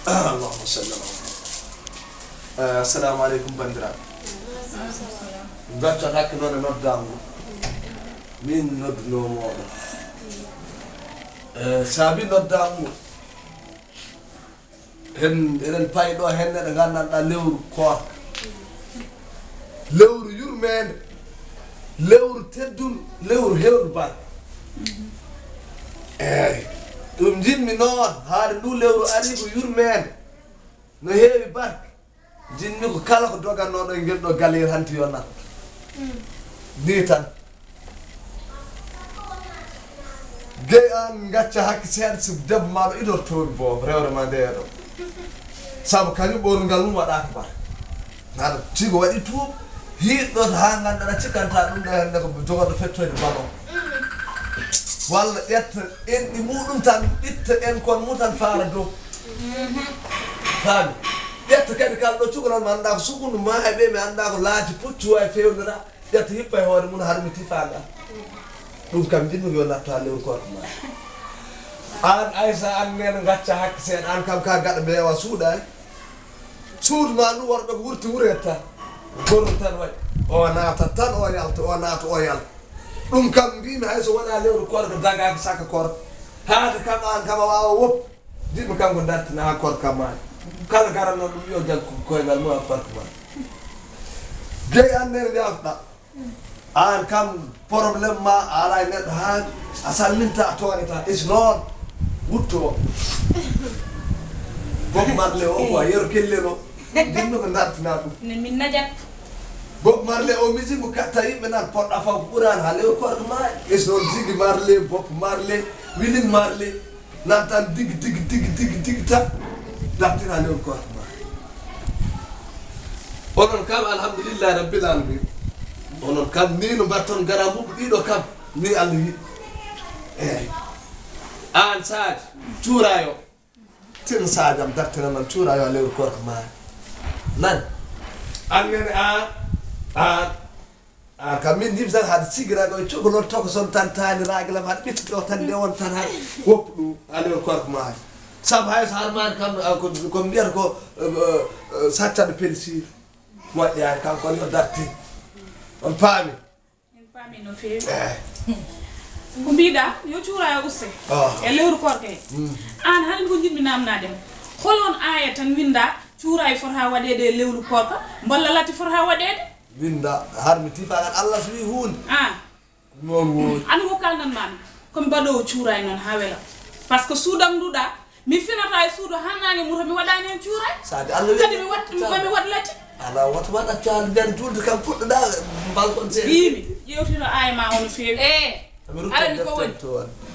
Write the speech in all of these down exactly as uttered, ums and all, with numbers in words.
Allahumma salli ala Muhammad. Eh, assalamu aleykum, banndiraaɓe. Gaccat hakke noon e noddaango. Min noddunoo mooɗon. Eh, saabi noddaango. Hen, eɗen payi ɗo hen neɗɗo nganndanɗaa lewru koorka. Lewru yurmeende. Lewru teddundu, lewru heewru barke. Eey, ɗum njiɗmi noon, haade ndu lewru ari ko yurmeende, no heewi barke. Njiɗmi ko kala ko dogannooɗo e ngel ɗo galeyel hanti yo nattu. Ni tan. Gey aan ngacca hakke seeɗa si debbo ma ɗo idortoomi boobo rewre ma ndee ɗo. Sabu kañum ɓoorngal mum waɗaaka bar. Naɗa tigo waɗi tuub, hiiɗɗo haa ngannduɗaa cikkanta ɗum ɗo hannde ko jogoɗo fettoyde ballon. Walla ƴetta enɗi muɗum tan, itta en kon mum tan faara dow. Faami? Ƴetta kadi kala ɗo cukalal ma anndaa ko sukundu ma hay ɓe mi anndaa ko laaji puccu wawi fewnira. Ƴetta hippa e hoore mum har mi tifa ngal. Ɗum kam njiɗmi ko yo nattu ha lewru koorka ma. Aan Aysa, aan neene ngacca hakke seeɗa, aan kam ka gaɗa mbeewa suuɗaani. Suudu ma ndu worɓe ko wurti wuret tan. Gorko tan waɗi. O naata tan o yalta, o naata o yalta. Ɗum kam mbimi hay so wona lewru koorka dagaaki saka koorka. Haade kam aan kam a waawa woppu. Jiɗmi kam ko dartina ha koorka ma. Kala garanno ɗum yo jaggu koyngal mum ha koorka ma. Gey aan neene njafɗa. Aan kam problème ma a ala e neɗɗo haa a salminta a tooñata esi noon wutto o. Bob Marley o ko a yero kelle no. Ndinno ko dartina ɗum. Ne min najat. Bob Marley o musique mo katta yimɓe nan poɗɗa faw ko ɓurani ha lewru koorka ma. Esi noon Ziggy Marley, Bob Marley, Wilin Marley. Nan tan digi, digi, digi, digi, digi tan. Dartina lewru koorka ma. Onon kam, alhamdulillahi rabbil alamin. Onon kam, ni no mbatton garambubu ɗiɗo kam, ni Allah yiɗi. Eey. Aan Sadio, cuuraayo. Tin Sadio am, dartina man cuuraayo a lewru koorka ma. Nan. An nene a, a, a, kam min yimɓe tan haɗa sigira ko e cogolol toko son tan taani ragilam haɗa ɓitti ɗo tan nde on tan haɗa woppu ɗum a lewru koorka ma. Sabu hay so harmaani kam, a, ko, ko mbiyata ko, eh, eh, saccanɗo pelisiir. Moƴƴaani, kanko ne yo dartin. On paami? Min paami no feewi. Eh. Ko mbiɗa, yo cuuraayo uste. Ah. E lewru koorka he. Mm. Aan, haɗi ko njiɗmi naamnaade ma. Hol on aaya tan winnda cuuraayo fota waɗeede e lewru koorka, mballa latti fota waɗeede? Winnda, har mi tiifa ngal Allah so wi huunde. Ah. Noon woodi. Andi ko kalnan maami, ko mi baɗoowo cuuraay noon haa wela. Par ce que suudam nduɗa, mi finata e suudu haa naange muta, mi waɗaani heen cuuraay. Saade Allah kadi mi waɗ, mi waɗ lati. Ala wata waɗa caali nder juulde kam puɗɗoɗa balkon seeɗa. Mbimi, ƴeewtino aaya ma hono feewi. Eh, arani ko woni?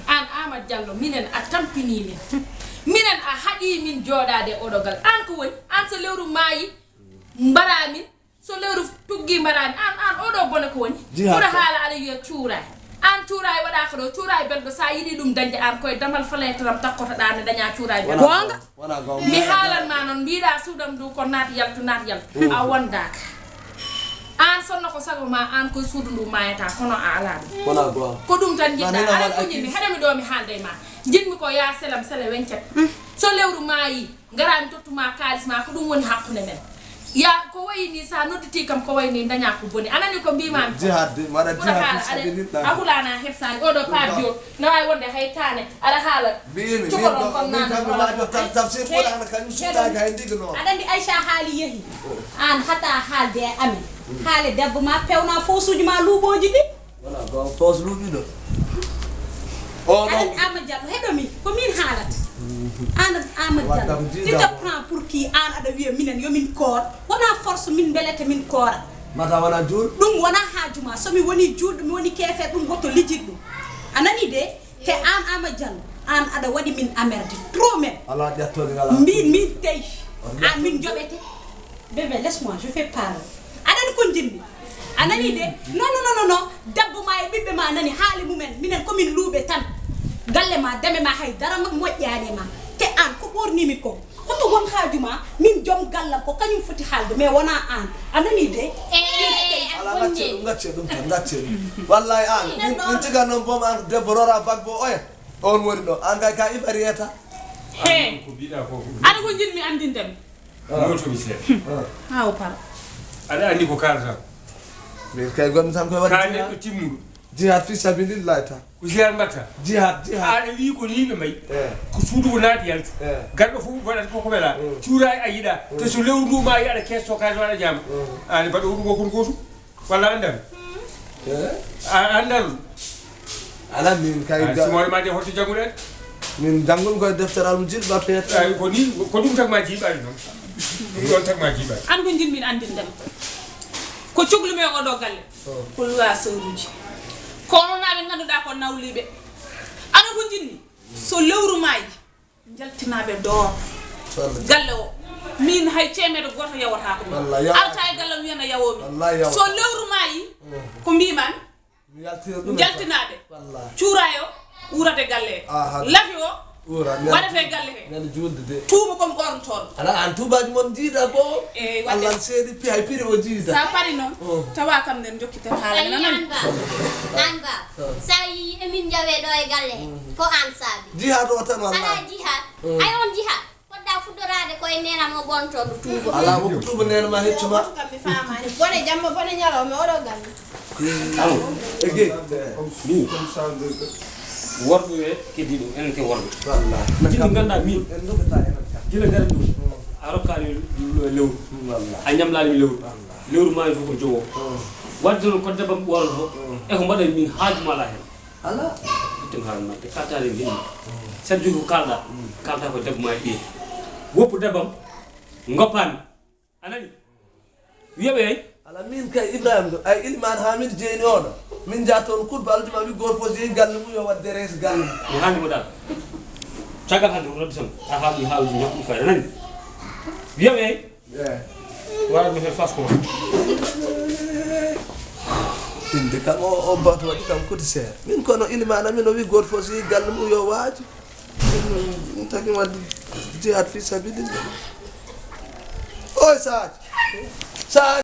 An Amadou Diallo, minen a tampini min. Minen a haɗi min jooɗaade e oɗo gal. An ko woni? An so lewru maayi, mbara min. So lewru tuggi mbarani, an, an, oɗo bone ko woni? Jihaad. Ɓura haala aɗa wiya cuuraay. An cuuraay waɗaaka ɗo, cuuraay belɗo, sa yiɗi ɗum dañde an koye damal fenêtre am takkotoɗa ne daña cuuraay belɗo. Goonga. Wona goonga. Mi haalan ma noon, mbiɗa suudam ndu ko naat yaltu, naat yaltu. Mm. A wondaka. An sonno ko sago ma, an koye suudu ndu mayata, kono a ala ɗum. Wona goonga. Ko ɗum tan jiɗɗa, aɗa ko ñinmi, haɗa mi ɗo mi haalda e ma. Jiɗmi ko ya selam, sele weñcet. Mm. So lewru maayi, ngara mi tottuma kaalis ma, ko ɗum woni hakkunde men. Ya, ko wayi ni sa nodditi kam, ko wayi ni daña ko boni. A nani ko mbimami? Jihad de, mbaɗa jihad fi sabilillah. A hulana hersani, oɗo Pape Diop, na wawi wonde hay tane, aɗa haala. Mbimi, min ko, min kam mi wajo tan tafsir Qur'an kañum suuɗaki hay ndigi noon. Aɗa andi Aïcha haali yeehi. An hata haalde e amen. Haale debbo ma, pewna foosuji ma luuɓoji ɗi. Wona goonga, poos luuɓiɗo. O ɗo. Aɗa Amadou Diallo, heɗo mi, ko min haalata. Amadou Diallo, tu te prends pour qui? An aɗa wiya minen yo min koor. Wona force min mbelete min koora. Mata wona juul. Ɗum wona haaju ma. So mi woni juulɗo, mi woni keefeer, ɗum woto lijit ɗum. A nani de? Te an Amadou Diallo, an aɗa waɗi min amerde. Trop même. Ala ƴettoɗe ngala. Min, min tey. An min joɓete. Bébé, laisse-moi, je vais parler. Aɗa nani ko jinmi? A nani de? Non, non, non, non, non. Debbo ma e ɓiɓɓe ma nani haali mumen. Minen ko min luuɓe tan. Galle ma, dame ma, hay dara ma moƴƴaani e ma. Te an ko ɓornimi ko. Hoto won haaju ma, min joom gallam ko kañum foti haalde, mais wona an. A nani de? Eh, ala, gacce ɗum, gacce ɗum tan, gacce ɗum. Wallahi an, min, min tiga noon boom an debbo rora bagbo oya. On woni ɗo. An kay ka ifariyeta. He. Ko mbiɗa ko. Aɗa ko jiɗmi anndinde mi. Notomi seeɗa. Haa o para. Aɗa anndi ko kaalata ko. Min kay gonmi tan koye waɗde ka neɗɗo timmuɗo. Jihad fi sabilillahi tan. Ko jihad mbatta. Jihad, jihad. Aɗa wiyi ko ni ɓe mbayi. Eh. Ko suudu ko naati yaltu. Eh. Garɗo fof waɗata koko wela. Mm. Cuura a yiɗa. Mm. Te so lewru ndu maayi aɗa kesto kadi aɗa ñaama. Mm. Aɗa mbaɗa ɗum ko kono gootum. Walla anndan? Eh? A anndan? Ala min kay. Ay, ga- simoore ma de holto jannguɗen? Min janngol koye deftere am jiɗ ɓattete. Ay, ko ni, ko ɗum tagma jiiɓaani noon. Ɗum ɗon tagma jiiɓaani. An ko jiɗmi anndinde ma. Ko coglu men oɗo galle. Oh. Ko luwa sawruji. Ko onon ɓe ngannduɗaa ko nawliiɓe. Aɗa ko jiɗmi? So lewru maayi, njaltinaaɓe door. Wallaahi. Galle o. Min hay ceemeɗe gooto yawataako min. Wallaahi, yawata. Arta e galle o wiyana yawo min. Wallaahi, yawata. So lewru maayi, mm, ko mbiimaami? Mi yaltira ɗum e njaltinaaɓe. Wallaahi. Cuuraay o, uurate galle he. Aha. Lafi o, uura, mi waɗate galle he. Nani juulde de. Tuuba comme ɓornotooɗo. Ala, an tuubaaji mon jiida ko? Eh, waɗde. Allah seedi pi-, hay piri o jiida. Sa pari noon, oh, tawa kam nden jokki tan haala. Ay, mi nanani. An ba. An ba. Oh. Sa yi emin njawe ɗo e galle he. Mm. Ko an saabi. Jihaad o tan wallaahi. Ala jihaad. Mm. Ay on jihaad. Fodda fuddoraade koye neena mo ɓornotooɗo tuuba. Alaa, wonko tuuba neena ma heccu ma. Kam mi faamaani. Bone jamma, bone ñalawma, oɗo galle. Amo, ege. Min. Worɓe ɓe keddiiɗo, enen ke worɓe. Wallaahi. Jiɗi nganndaa min. En ndogata enen kam. Gila ngara ɗum. Mm. A rokkaani lewru. Wallaahi. A ñamlaani mi lewru. Wallaahi. Lewru maayi fof ko jowo. Mm. Wadde noon ko debam ɓornoto. Mm. E ko mbaɗen min haaju ma alaa heen. Alaa. Ittum haala maɓɓe, kaltaade e yimɓe. Sabu jogi ko kaalɗaa, kaaltaa ko debbo maa e ɓiye. Woppu debbo am, ngoppaani. A nani? Wiya ɓe ay. Ala min kay Ibrahima ɗo, ay Iliman Hamid Jeeni oɗo. Min njaa toon kurba aljuma wi gooto fof so yehi galle mum yo waɗ derees galle mum. Mi haalni mo dal. Caggal haalde ɗum rabbi tan, a haaldi haaldi ñaɓɓu kay, a nani? Wiya ɓe ay. Eh. Waɗat mi heen fas ko. Inde kam o, o bato waɗi kam koti seer. Min kono ilimaana min o wi gooto fof so yi galle mum yo waaju. Min tagi wadde jihad fi sabilillah. Oy Sadio. Sadio.